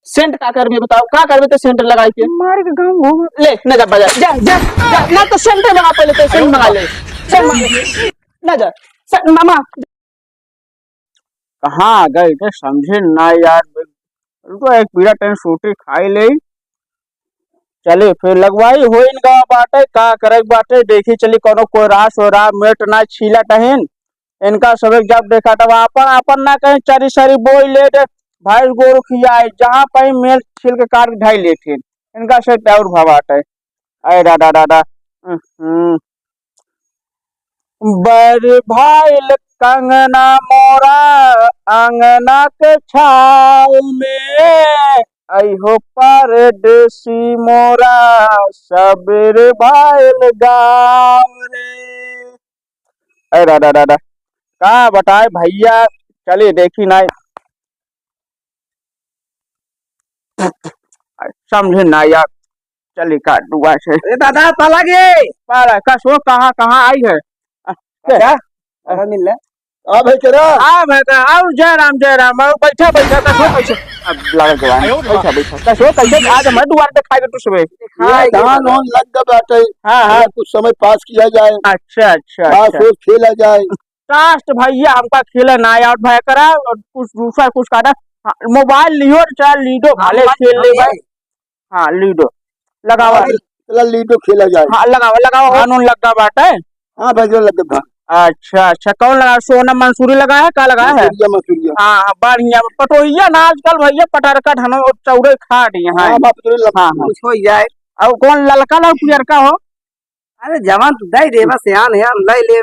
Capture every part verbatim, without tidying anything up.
सेंट का करबे बताओ, का करबे तो सेंट लगाई के? मार के गाँव घूम। ले, ना जा बाजार, जा, जा, जा, ना तो सेंट मंगा पहले, तो सेंट मंगा ले, सेंट मंगा ले। ना जा, से-, मामा। कहाँ गए थे समझे ना यार, रुको एक पीरा टेन सूटी खाई ले, चले फिर लगवाई होइन गा बाटे, का करे बाटे, देखी चली कोनो कोई रास हो रहा, मेट ना छीला टहिन, इनका सब एक जब देखा तब आपन, आपन ना कहीं चरी सरी बोई ले दे, भैंस गोरू खियाए, जहाँ पाई मेल छील के काट के ढाई लेथिन, इनका से और भवाट है। अरे दादा, दादा, हम्म। बर भाइल कंगना मोरा अंगना के छाव में, अइहो परदेसी मोरा सबेर भाइल गाँव रे। अरे दादा, दादा, का बताए भैया, चली देखी नाई। समझे ना यार, चली का दुआ से। ए दादा, पाला गे। पाला, का सो, कहाँ, कहाँ आई है? आ, अच्छा, के? पाला मिल ले। आ भाई, केरा। आ भाई, का, आओ, जय राम, जय राम, आओ, बैठा, बैठा, का सो, कैसे? अब लगा जवान, आयो, बैठा, बैठा, का सो, कैसे? आज मैं दुआर पे खाए के तू सुबह। हाँ, ये ये धान वाला। होन लग गया बाटे। हाँ, हाँ। कुछ समय पास किया जाए। अच्छा, अच्छा, घास अच्छा। फूस खेला जाए। कास्ट भैया हमका खेले ना आवत भैया करा, और कुछ दूसरा कुछ काटा। हाँ, मोबाइल लियो, चाहे लूडो हम भले बात खेल ले हम भाई। हाँ, लूडो लगावा। हाँ, चला लूडो खेला जाए। हाँ, लगावा, लगावा, हाँ। कानून लगा बाटे। हाँ, भाई, जो लगे बा। अच्छा, अच्छा, कौन लगा? सोनम मंसूरी लगा है, का लगा है? मंसूरिया, मंसूरिया। हाँ, हाँ, बढ़िया। पटोहिया ना आजकल भैया पटारका धनो चौड़े खा रही है। हाँ, बाप रे, लग- हाँ, हाँ। कुछ हो जाए। और कौन ललका ना पियरका हो? अरे जवान तू दे दे, बस सियान है, हम ले ले।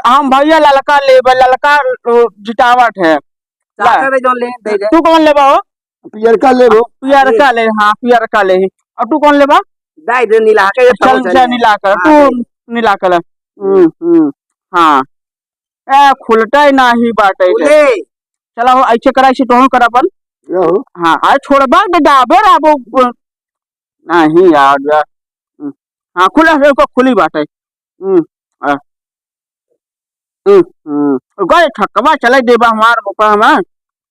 हम भैया ललका लेबे, ललका, अ, जितावट है। चाहते ला। रहे जो ले, दे दे। तू कौन लेबा हो? पियरका लेबो। पियरका ले, हाँ, पियरका ले। और तू कौन लेबा? दे दे, नीला के, ये चल, तो चल, चल। नीला कर, हाँ, तू दे। नीला कर। हम्म, हम्म, हाँ। ए, खुलता ही नाही बाटे के। खुले। चला हो, ऐसे करा, ऐसे तोहन कर अपन। यो। हाँ, आज छोड़बा तो जाबे रहबो। नहीं यार, जा। हम्म। हाँ, खुला है, ओकर खुली बाटे। हम्म, आ। हम्म, हम्म। ओकर छक्कवा चले देबा हमार, ओकर हमार।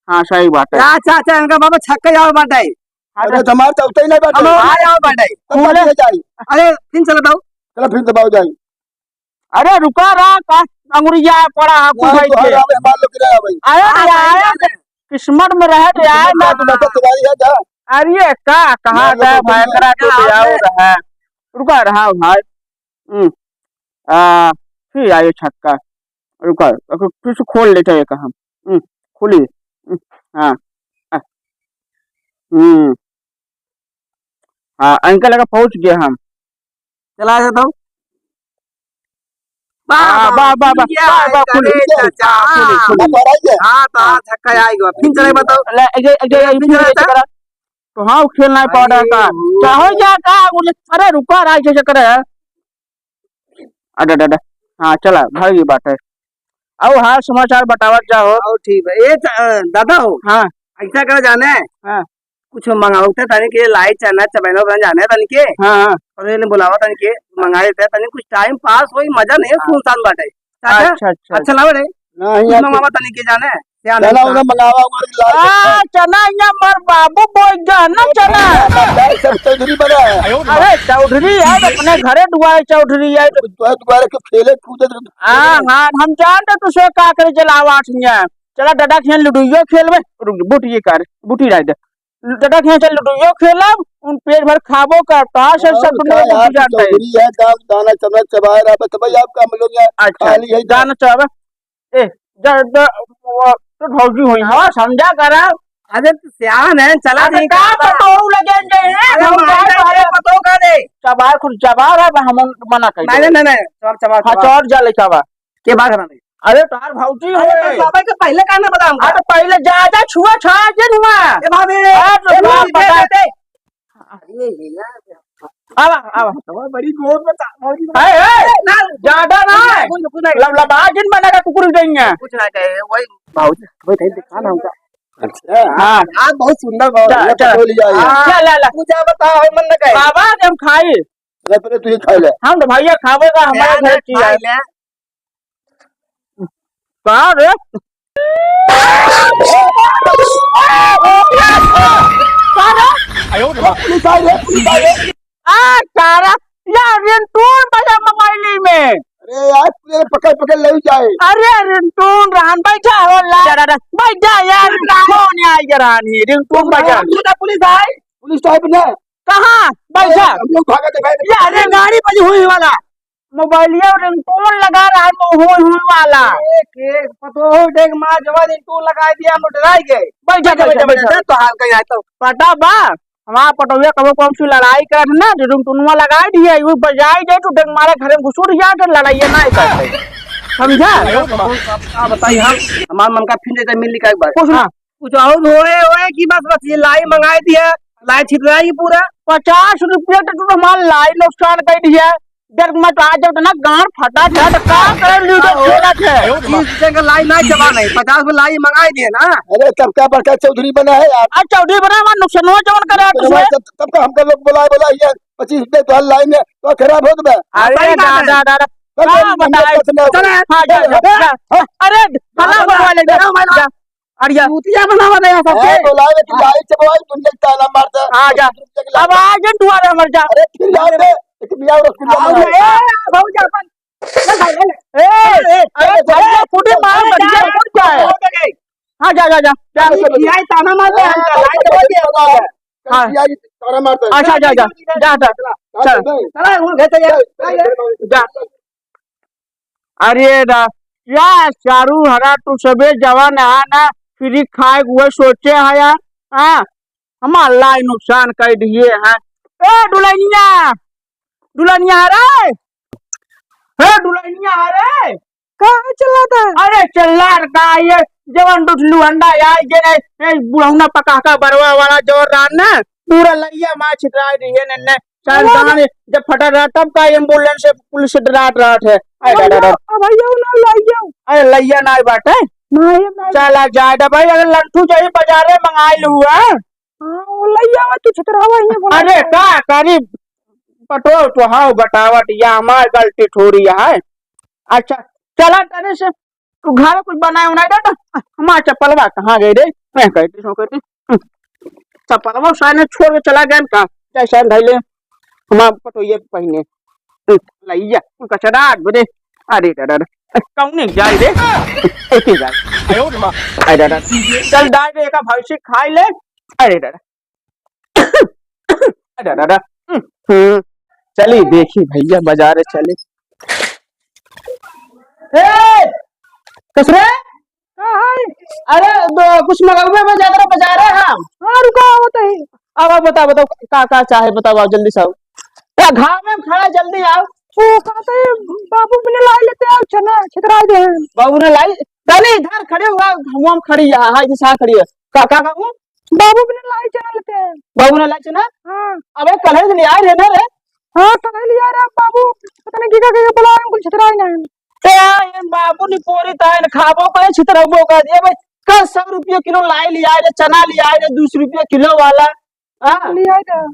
हाँ, सही बाटे। अच्छा, अच्छा, इनका बाबा छक्का जाओ बाटे। अरे, अरे, तुम्हार तो उतई नहीं बाटे। हम आ जाओ बाटे। तब खुले। बाटे जाई। अरे, फिर चला दो। चला, फिर दबाओ जाई। अरे रुका रहा, का अंगुरिया पड़ा है, कुल नहीं, भाई तोहर के। आवे, मान लो कि नहीं आवे। अरे हाँ, यार, सही बात है। किस्मत में रहे तो यार, किस्मत में तो तुम्हारी है क्या? अरे का, कहाँ मान लो गया तो भाई, तुम करा तो क्या ले आओ है? रहा। रुका रहा भाई। हम्म। आ, फिर आयो छक्का। रुका, ओके, फिर से खोल लेते हैं एक हम। हम्म, खोलिए। हम्म, हाँ। आ, हम्म। हाँ, अंकल लगा पहुँच गए हम। चला जाता हूँ। वाह, हाँ, वाह, वाह, वाह, वाह, खुल गया, वाह, वाह, खुल अरे गया। चाचा, हाँ, खुल गया। हाँ, तो हाँ, छक्का आएगा। फिर चले बताओ। ले, ये, ये, ये, फिर फिर चले ये था? करा। तो हाँ, खेल नहीं पा रहा था। अरे, चाहो जा का, बोले, अरे रुका, राज जैसे करे है। अरे, अरे, अरे। हाँ, चला, भाई, ये बात है। आओ, हाल समाचार बतावत जाओ। आओ, ठीक है। ए, च-, अ, दादा हो। हाँ। ऐसा करा जाने? हाँ। कुछ मंगाओ थे, तनी के लाई चना, चबैना उबैना जाने तनी के। हाँ, हाँ। और इन्हें बुलावा तनी के, मंगाए थे, तनी कुछ टाइम पास होई, मजा नहीं है, हाँ। सुनसान बाटे। चाचा, अच्छा, अच्छा, अच्छा अच्छा। लावे रे। नहीं, कुछ यार, मंगावा तनी के जाने। ध्यान चना रखना। उना मंगावा, उना लाई आ, रखना। चना इहाँ मर बाबू बोई गया ना चना। ना, ना, सब चौधरी बना है। अरे चौधरी है, अपने घरे दुआरे चौधरी है। तो दुआरे, दुआरे के खेले कूदे तो हाँ, हाँ, हम जानते तू से का करे चला आवाज हियाँ। चला दादा के यहाँ लुडुइयो खेलबे। रुक, बूटी ये कर, बूटी रह दे। दादा के यहाँ चल लुडुइयो खेलब, उन पेट भर खाबो कर, तोहार से और सब दुनिया का में यार, जानता है। चौधरी है, दाम दाना चना चबाए रहा, बस भाई आपका हम लोग यहाँ अच्छा, खाली है दाना चबाए। ए, जा, जा, वो तो भौजी होई, हाँ, समझा करा। अरे, तो सियान है, चला अरे, नहीं का करता। पतोहू लगे जाए, अरे, भौजाई मार दे, वाले पतोहू का दे। चबाए खुद चबा रहा, हम मना कर नहीं, दे। नहीं, नहीं, नहीं, चबा, चबा, हाँ, चबा। चोर जा ले चबा। के बात करना नहीं। अरे, तार भौजी अरे, होए। तो बाबा के पहले का ना बता हमका। अरे, पहले जा, जा, छुआ छा, जे नुआ। ए, भाभी, अरे, तो ए, बाप भाभी, दे, बता। दे, दे। अरे, ये ना। आवा, आवा। तो बड़ी गोर में था, बड़ी गोर। ए, ए, ना, ज्यादा ना। कुछ, कुछ नहीं। लबलबा जिन बना का कुकुर देंगे। कुछ ना कहे, वही भाव, वही कहीं दिखा ना हमका। अच्छा। हाँ। हाँ, बहुत सुंदर भाव। चल, चल। बोल लिया ये। हाँ। ला, ला, ला। पूजा बताओ, हम मन न कहे। बाबा, हम खाई। अरे, पहले तू ही खा ले। हम तो भैया खावे का, हमारे यार, घर की खा है। ले। का रे? का रे? पुलिस आई रे, पुलिस आई रे। आ, सारा, या रिंगटोन बजा मोबाइल में। अरे यार, पूरे पकड़, पकड़ ले जाए। अरे रिंगटोन रहन बैठा हो ला। जा, जा, जा, बैठा यार, रिंगटोन आई रहन ही, रिंगटोन बजा। पुलिस आई। पुलिस तो है भी ना। कहाँ? बैठा। हम लोग भागत है, भागत है। या, अरे गाड़ी बजी हुई वाला। मोबाइलिया रिंगटोन लगा रहा है, तो हुई हुई वाला। एक, एक, पतोहू डेग मार जवा रिंगटोन लगाइ दिया, हम डराइ गए। बैठा, बैठा, बैठा, बैठा। तो हाल कहीं आए तो। पता बा, हमार पटोहिया कबो कबो से लड़ाई करत ना, तो रिंगटोनवा लगाइ दिया, यू बजाइ जाए तो डेग मारे घरे में घुसुर जाए, तो लड़ाइया ना करते। समझा? अब का बताई हम, हमार मन का फिर देता मिल निकाल एक बार। कुछ ना। हाँ। कुछ और होए, होए कि बस, बस ये लाई मंगाइ दिया, लाई छितराई पूरा। पचास रुपया तो तू हमार लाई नुकसान कर दिया। जब मैं तो आज जब ना गांड फटा था, तो का करे लूडो खेलत है? तीस रुपया का लाई ना जमा नहीं, पचास में लाई मंगाइ दिए ना। अरे, तब का बड़का चौधरी बना है यार? आ, चौधरी बना, हमार नुकसानो जवन करे आप तब, उसे। तब, तब का हमका लोग बुलाए, बुलाए, ये पच्चीस रुपया तो लाई में तो खराब होत बा। अरे, सही बात है। दादा, दादा। तब का का हम बताए? लोग का सुनाओ? चला। हाँ, जा, जा, जा। हाँ। अरे, भला अरे, बोलवा ले, जा, अरे, जा। अड़िया। चूतिया बनावा दे सबके। ए, बोलावे कि लाई चबवाई, दुनिया के ताला मारता। हाँ, जा। अब आ जे दुआरे हमर जा। अरे, फिर जाओ रे, एक बिया और रसगुल्ला आओ मंगाओ। रे, ए, भौजी अपन। ए, ए, अरे, अरे, भैया, फूटे मार, अरे, बढ़िया जा, फूट जाए। हो गए। हाँ, जा, जा, जा, जा। अरे, खियाई ताना मार दे, हमका लाई चबवा दे। हाँ। खियाई ताना मारता है। अच्छा, जा, जा, जा, जा। चल। चला, उन घर से जा। जा। अरे रा-, या चारू हरा तू सबे जवान है ना, फ्री खाए हुए सोचे है यार, हाँ, हमार लाई नुकसान कर दिए हैं। ए दुल्हनिया, दुल्हनिया रे, हे दुल्हनिया रे, का चिल्लाता है? अरे चिल्लात का ये जवन दुठलू अंडा यार, जे नहीं, नहीं बुढ़ौना पका का बरवा वाला जो रान ना, पूरा लइया मार छितरा दिए ने, ने। चार अरे, दाने जब फटा रहा, तब का एम्बुलेंस से पुलिस से डरात रहत है। अरे, अरे, अरे। अब भैया, ना लइया। अरे, लइया ना बाटे। ना, ये ना। चला जाए दा भाई, अगर लंठू जाई बाजारे मंगाई लू, हाँ? हाँ, वो लइया हुआ, तू छितरावा ही बोला। अरे, का करी? पटो तो हाउ बतावट, या हमार गलती थोड़ी है। अच्छा, चला तने से तू घर कुछ बनाए उनाए दे तो। हमार चप्पलवा कहाँ गए रे? मैं कहती सो कहती। हम्म। चप्पलवा साने छोड़ के चला गया का? जैसे हम धैले हमार पटोइये के पहिने। हम्म, लइया, उनका चढ़ा दे। अरे दादा रे। कौने जाए रे? एके जाए। अरे दादा। चल दाई रे, एका भैंसी खाई ले। अरे दादा। अरे, अरे, अरे। हम्म, हम्म। चली देखी भैया, बाजारे चली। ए, कसरे? का है? अरे, दो, कुछ मंगउबे में जात रहा बाजारे हम। हाँ, रुका, आवत है। अब आप बताओ, बताओ, का, का चाहे, बताओ, आओ, जल्दी से आओ। ए, घाम में खड़ा, जल्दी आओ। ओ, कहते हैं, बाबू बिना लाई लेते आओ, चना छितराई दे। बाबू ने लाई? पहले इधर खड़े हुआ, हम खड़ी यहाँ, हाँ, इधर से खड़ी है। का, का, का हुआ? बाबू बिना लाई चना लेते हैं। बाबू ने लाई चना? हाँ। अबे, कल ही ले आए रहे ना रे? हाँ, कल ही ले आए रहे बाबू, पता नहीं की का, का, का बोला, हम कुछ छितराई नहीं। ए, ये बाबू ने पोरी ताई ने खाबो का, छितराबो का। ये भाई, कल सौ रुपया किलो लाई ले आए रे, चना ले आए रे, दो सौ रुपया किलो वाला। हाँ। ले आए रे।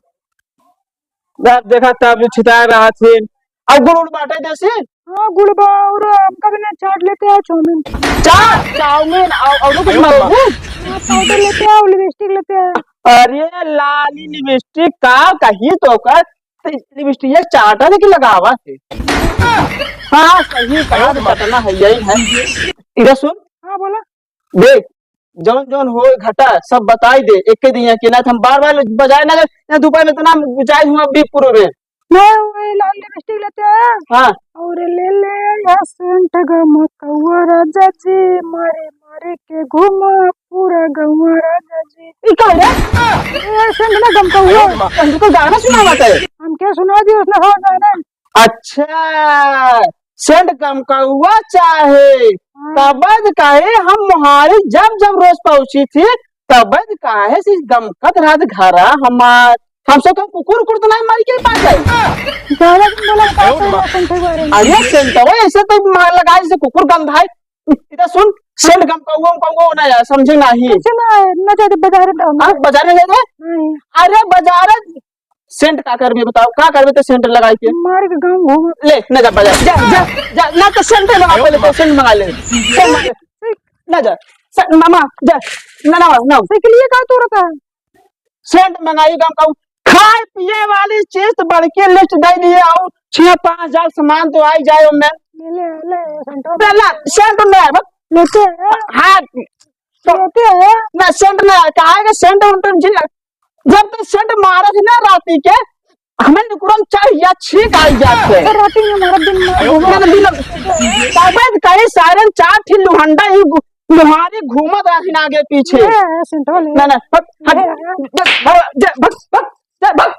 अब देखा, तब छिता रहा थे। अब गुड़ उड़ बाटे देसी? हाँ, गुड़ बा, और हमका भी ना चाट लेते हैं, चाउमीन। चाट, चाउमीन, और, और कुछ मंगाओ? हाँ, पाउडर लेते हैं और लिपस्टिक लेते हैं। अरे, लाली लिपस्टिक का कही तो कर, तो लिपस्टिक ये चाटा दे के लगावा थे। हाँ, सही कहा, तो कटना है, यही है। इधर सुन। हाँ, बोला। देख, जौन जौन होए घटा, सब बताई दे, एके दिन के, ना तो हम बार बार बजाए ना, ना दोपहर में इतना जाए हुआ बीपुर में। मैं वही लाल लिपस्टिक लेते आया। हाँ। और ले ले आया सेंट गमकौआ राजा जी, मारे मारे के घूमा पूरा गौआ राजा जी। ई का रे? ए, सेंट ना गमकौआ। अरे माँ। हम तो गाना सुनावत है। हम क्या सुना दिया उसने, हाँ, गाना। अच्छा, सेंट गमकौआ चाहे, हाँ। तबद काहे हम मोहारी जब जब रोज पहुंची थी, तबद काहे से गमकत रहत घरा हमार। हम सब तो कुकुर उकुर तो नहीं मारी के पास है। ज्यादा दिन बोला, का अरे सेंट के बारे में? अरे सेंट, वो ऐसे तो मार लगा जैसे कुकुर गंधाए। इधर सुन, सेंट गमकौआ, गमकौआ ना यार, समझे नहीं। कुछ ना है, ना जाते बाजार में। हाँ, बाजार में जाते? नहीं। अरे बाजार सेंट का करबे बताओ, का करबे तो सेंट लगाई के? मार के गाँव घूम। ले, ना जा बाजार, जा, जा, जा, ना तो सेंट लगा, पहले तो सेंट मंगा ले, सेंट मंगा ले। ना जा, से-, मामा, जा, ना, ना, ना। साइकिलिया का तोड़ता है? सेंट मंगाई, गमकऊ, खाए पिए वाली चीज तो बड़की लिस्ट दे दिए, और छह पाँच हजार सामान तो आई जाए ओमे। ले, ले, ले, सेंट ले ला, सेंट ले आए, बस। लेते हैं। हाँ, तो लेते हैं। ना, सेंट ना, काहे के सेंट उंट जी, जब तो सेंट मारत है ना राती के, हमें निकुरन चाहिए, छींक आई जात है। तो राती में हमारा दिन में घूमने में दिन, तबे तो कहीं सायरन चार ठी लुहंडा ही घु-, लुहारी घूमत रहथिन आगे पीछे। ले, सेंट ले। ना, ना, हट, हट, ले। जा, भग, जा, भग, भग, जा, भग।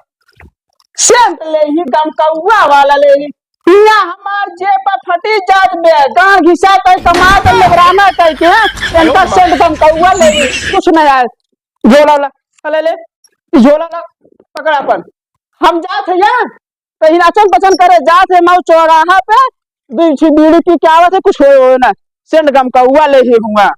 सेंट ले ही, गमकौआ वाला ले ही। हियाँ हमार जेब फटी जात बे, गाँव घिसा के कमा के लेबराना कह के, इनका सेंट गमकौआ ले ही, कुछ नहीं आए। झोला ला, ले ले, झोला ला, पकड़ा अपन। हम जात है यहाँ, कहीं नाचन पचन करे जात है, मऊ चौराहा पे, बीड़ी, बीड़ी पी के आवत है, कुछ होए, होए ना। सेंट गमकौआ ले ही हुआ।